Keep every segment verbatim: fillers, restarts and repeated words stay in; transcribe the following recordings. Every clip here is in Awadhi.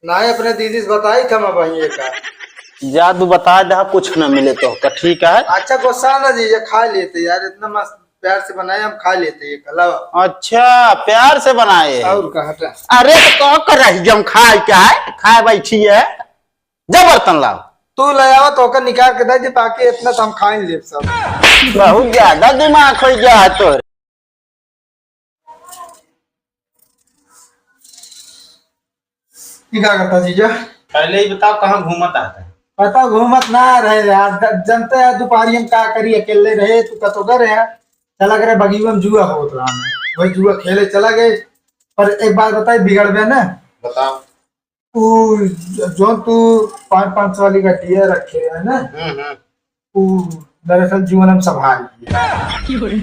नाहीं, अपने दीदी से बताई था मैं वहीं का। जा तू बता दे, कुछ ना मिले तो का, ठीक है? अच्छा, गुस्सा ना जी, ये खा लेते यार, इतना मस्त प्यार से बनाए, हम खा लेते ये कलावा। अच्छा, प्यार से बनाए। और का, हटा। अरे तो का कर रही, जब खाए क्या है, खाए बैठी है, जा बर्तन लाओ। तू ले आवा तो ओकर निकाल के दे दे, बाकी इतना तो हम खा ही लेब सब। बहुत ज्यादा दिमाग हो गया है तोर। ई का करता जीजा? पहले ही बताओ, कहाँ घूमत आता है? पता घूमत ना रहे यार, द-, जनते हैं, दोपहरिया में का करी, अकेले रहे, तू कतो करे है, चला करे बगीवा में जुआ होत रहा, हम वही जुआ खेले चला गए। पर एक बात बताई, बिगड़बे ना। बताओ। उ ज-, जौन तू पाँच पाँच सौ वाली गड्डिया रखे है ना, हम्म, हम्म। उ दरअसल जीवन हम संभाल लिए।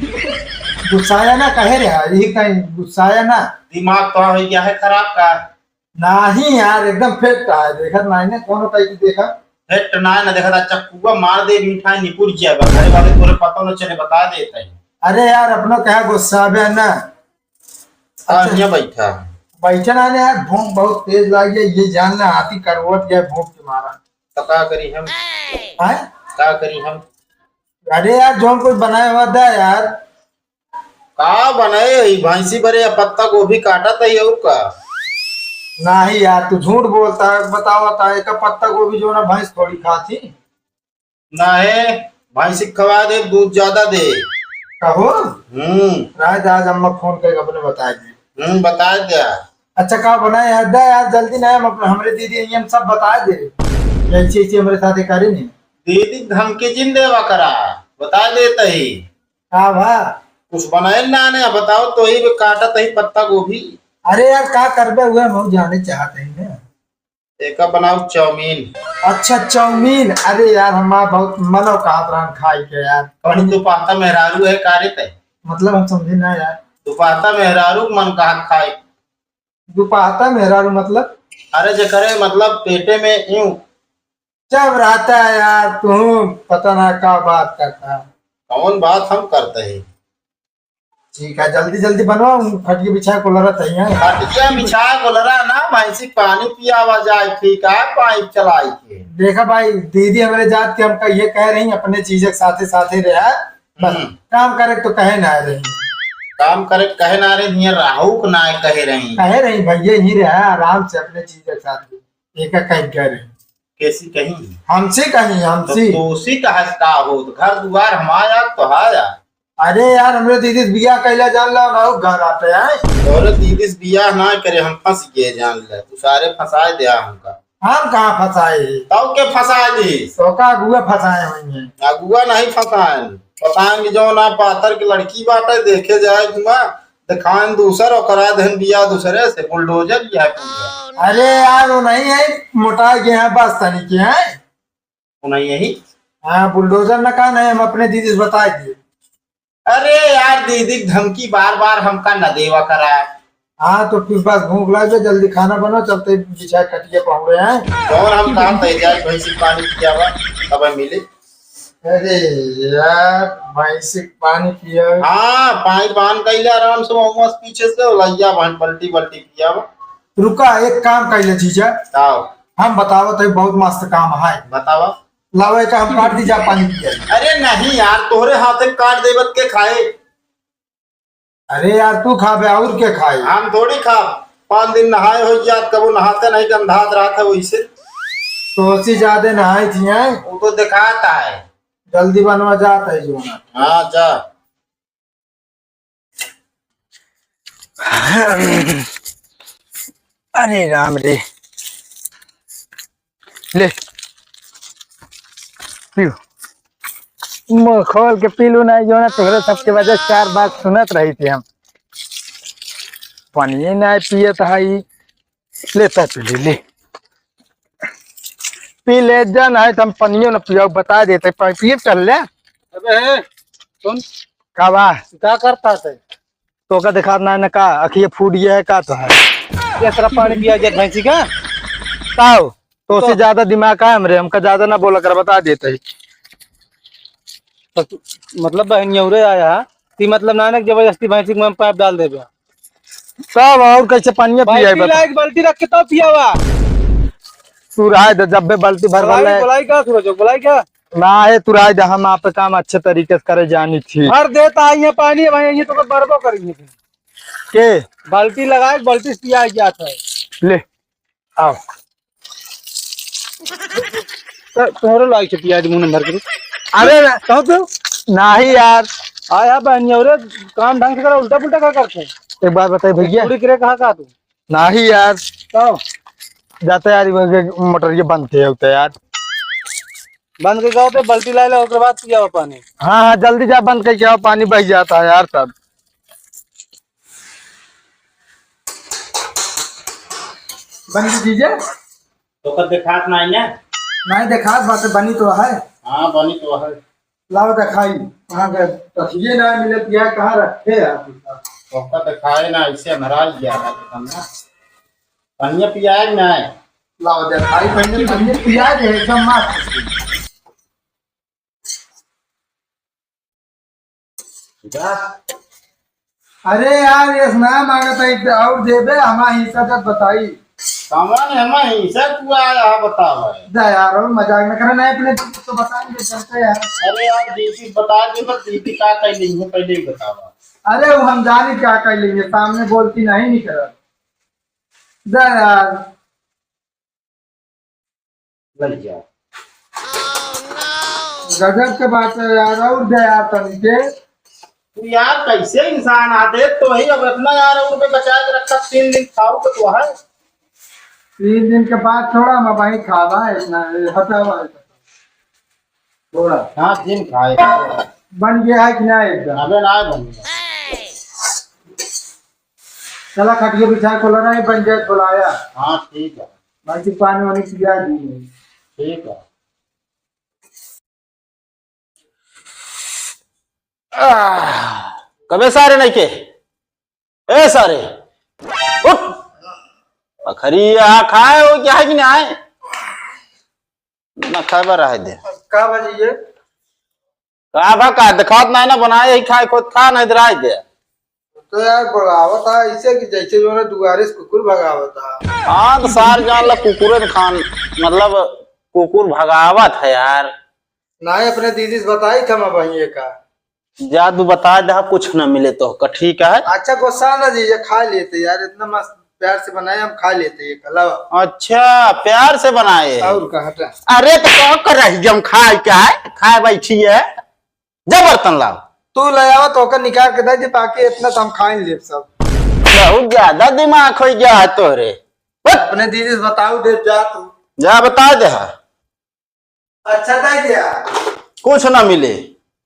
गुस्साया ना, कहे रहे, यही कहीं गुस्साया ना। दिमाग तो हो गया है खराब का? नहीं यार, एकदम फिट है, देखत नहीं ने, कौनो कहीं की देखा। फिट ना, ना देखत, अच्छा, कुआ मार दे, मिठाई निपुर जाएगा, घरे वाले तोरे पता न चले, बता देता है। अरे यार, अपनो कहा गुस्साबे ना। अच्छा। यहाँ बैठा। बैठा ना, ना यार, भूख बहुत तेज लाग गया, ये जान ले, हाथी करवट गया भूख के मारा। तो का करी हम? हैं? का करी हम? अरे यार, जौन कुछ बनाए हुआ था यार। का बनाए है? भैंसी बरे या पत्ता गोभी काटत है और का? नहीं यार, तू झूठ बोलता है, बतावता है, एक पत्ता गोभी जो ना भैंस थोड़ी खाती। नहीं, भैंसी के खवा दे, दूध ज्यादा दे। कहो? हम्म। राय दा, आज अम्मा फोन करके अपने बता दे। हम्म, बता दे। अच्छा, का बनाए यार? दा यार, जल्दी ना, हम अपने, हमरे दीदी, ये हम सब बता दे। ऐसे, ऐसे हमरे साथ करे नहीं। दीदी धमकी जिन देवा करा, बता देता ही। का भा? कुछ बनाए ना, ने बताओ तो ही काटत ही पत्ता गोभी। अरे यार, का करबे हुए, हम जाने चाहते हैं ना। एका बनाओ चाउमीन। अच्छा, चाउमीन। अरे यार, हमार बहुत मनो कहत रहन खाए के यार। कौन दुपहता मेहरारू है का रे तै? मतलब हम समझे ना यार। दुपहता मेहरारू मन कहा खाए। दुपहता मेहरारू मतलब? अरे जेकरे मतलब पेटे में यूं। जब रहता है यार, तू पता ना का बात करता है। कौन बात हम करते हैं? ठीक है, जल्दी जल्दी बनवा, हम खटिया बिछा के कोलरा तैयार है। खटिया बिछा के कोलरा ना, भैंसी पानी पियावा जाए, ठीक है, पाइप चलाई के। देखा भाई, दीदी हमरे जात के हमका ये कह रही, अपने चीज के साथे साथे रहा, बस। हम्म। काम करे तो कहे ना रही। काम करे कहे ना रही, हियां राहु को ना कहे रही। कहे रही भैया, ही रहा आराम से अपने चीज के साथ, एक कह गए रही। कैसी कहीं? हमसे कहीं, तो हमसे। दोषी कहा का हो, तो घर दुआर हमारा तो हाया। अरे यार, हमरे दीदी से बियाह कैला जान ला, ना घर आते हैं। तोरे दीदी से बियाह ना करे, हम फंस गए जान ले, तू सारे फंसाए दिया हमका। हम कहाँ फंसाए ही? तब के फंसाए दी? तो का अगुआ फंसाए होंगे? अगुआ नहीं फंसाए, फंसाए कि जो ना पातर की लड़की बाटे, देखे जाए तुमा, दिखाएं दूसर और करा देन बियाह दूसरे से, बुलडोजर लिया है पूरा। अरे यार, वो नहीं है, मोटा गया है, बस तनी के है। वो नहीं यही? हाँ, बुलडोजर न का नहीं, हम अपने दीदी से बताए दिए। अरे यार, दीदी की धमकी बार बार हमका न देवा करा। हाँ, तो फिर बस भूख लग गई, जल्दी खाना बनाओ, चलते बिछा खटिया पहुड़े हैं। कौन हम काम तय जाए, भैंसी पानी पियावा, तब हम मिले। अरे यार, भैंसी पानी पिया। हाँ, पानी पान कैले आराम से, मोमोज पीछे से लैया बहन पलटी पलटी पियावा। रुका, एक काम कैले जीजा। बताओ। हम बतावत है, बहुत मस्त काम है। बतावा। लावा, एक हम काट दी जा, पानी पिया। अरे नहीं यार, तोहरे हाथे काट देबत के खाए? अरे यार, तू खाबे, और के खाई? हम थोड़ी खाब। पाँच दिन नहाए हो जात, कबो नहाते नहीं, गंधात रहत है वैसे। तो उसी ज्यादा नहाई थी, हैं? वो तो दिखाता है। जल्दी बनवा जात है जो ना। हाँ, जा। अरे राम रे, ले पियो, मुँह खोल के पी लू ना, जो ना तोहरे सबके वजह से चार बात सुनत रही थी हम। पानिये ना पियत हई, लेता तू ले, ले। पी ले, जा ना है तो हम पनियो न पियाऊ, बता देते, पा-, पिए चल ले। अबे, सुन। का बा? का करता है? तो का दिखात ना, ना का, अखिए फूट गया है का तो है? ये तरफ पानी पिया गया भैंसी का? ताऊ, तो से तो ज्यादा दिमाग का है हमरे, हमका ज्यादा ना बोला कर, बता देते ही। तो तू, मतलब बहन ये उरे आया, ती मतलब ना, ना जबरदस्ती भैंसी के मुंह में पाइप डाल देबे। तब और कैसे पानिया बाल्टी पियाई बता? ला, एक बाल्टी रख के तब पियावा। तू रहे दे, जब बे बाल्टी भर भर बुलाई, ले। बुलाई का सूरज, बुलाई का? ना है, तू रहे दे, हम आप काम अच्छे तरीके से करे जानी थी। भर देता है ये पानी, भाई, ये तो बरबो करेंगे। के? बाल्टी लगाए, बाल्टी से पिया जाता है। ले, आओ। तो तोहरे लाई के पिया दी मुंह में भर के। अरे ना। कहो तो? नाही यार। आया बहनिया रे, काम ढंग से करा, उल्टा पुल्टा का करते हैं? एक बात बताई भैया। पूरी करे कहा का तू? नाही यार। तो? जाते यार, ये मोटर ये बंद थे होते यार। बंद के जाओ तो बाल्टी ला ले, ओकर बाद पियावा पानी। हाँ, हाँ, जल्दी जा, बंद करके आओ, पानी बह जाता है यार सब। बंद कीजिए। तो कब देखात नाही ना? नाही देखात बाटे, बनी तो है। हाँ, बनी तो है। लाओ देखाई, वहाँ के तसिए ना मिलत, या कहाँ रखे हैं आप? तो कब देखाए ना, ऐसे अंधराई गया है तो हम ना। पनिया पियाए ना। लाओ देखाई, पहले पनिया पिया दे, एकदम मस्त। जा। अरे यार, ये ना मांगत है, एक और देबे, हमारा हिस्सा तक बताई। सामान हमारा हिस्सा तू आया है, बतावा। जा यार, और मजाक न करे, नहीं अपने तो बताएंगे, चलते यार। अरे यार, दीदी बता दे, बस दीदी का कह लेंगे, पहले ही बतावा। अरे, वो हम जानी क्या कह लेंगे, सामने बोलती नहीं, नहीं करत। जा यार। लग जा। गजब के बात है यार, और दे यार तनी के। तू यार कैसे इंसान आ, देख तो वही, अब इतना यार और रुपये बचा के रखा, तीन दिन खाऊ तो, तो है। तीन दिन के बाद थोड़ा हम वहीं खावा है, इतना हटावा है। थोड़ा। हाँ, दिन खाए। बन गया है कि ना एकदम? अबे ना बन गया। चला खटिया बिछा के खोला ना, ये बन जाए थोड़ा आया। हाँ, ठीक है। बाकी पानी वानी पिया दी। ठीक है। आह, कबे सारे नहीं के? ए सारे, उठ। अखरी आ खाए हो क्या है कि नहीं आए? ना खाए बा रहे दे। का बा जी ये? का भा का देखात नाही ना, बनाए ही खाए, खुद खा, नहीं तो रहे दे। तो यार, भगावत है ऐसे कि जैसे जो है दुआरे से कुकुर भगावत है। हाँ, तो सार जान ला कुकुरे खान, मतलब कुकुर भगावत है यार। नहीं, अपने दीदी से बताई था मैं वहीं का। जा, तू बता दे, कुछ ना मिले तो का, ठीक है? अच्छा, गुस्सा ना जी, ये खा लेते यार, इतना मस्त प्यार से बनाए, हम खा लेते ये कला। अच्छा, प्यार से बनाए। और का, हटा। अरे, तो का कर रही, हम खाए क्या है? खाए बैठी है, जा बर्तन लाओ। तू ले आवा तो ओकर निकाल के दे दे, बाकी इतना तो हम खा ही लेब सब। बहुत ज्यादा दिमाग हो गया है तोरे। बस। अपने दीदी से बताऊ दे, जा तू। जा बता दे। अच्छा, दे दिया। कुछ ना मिले।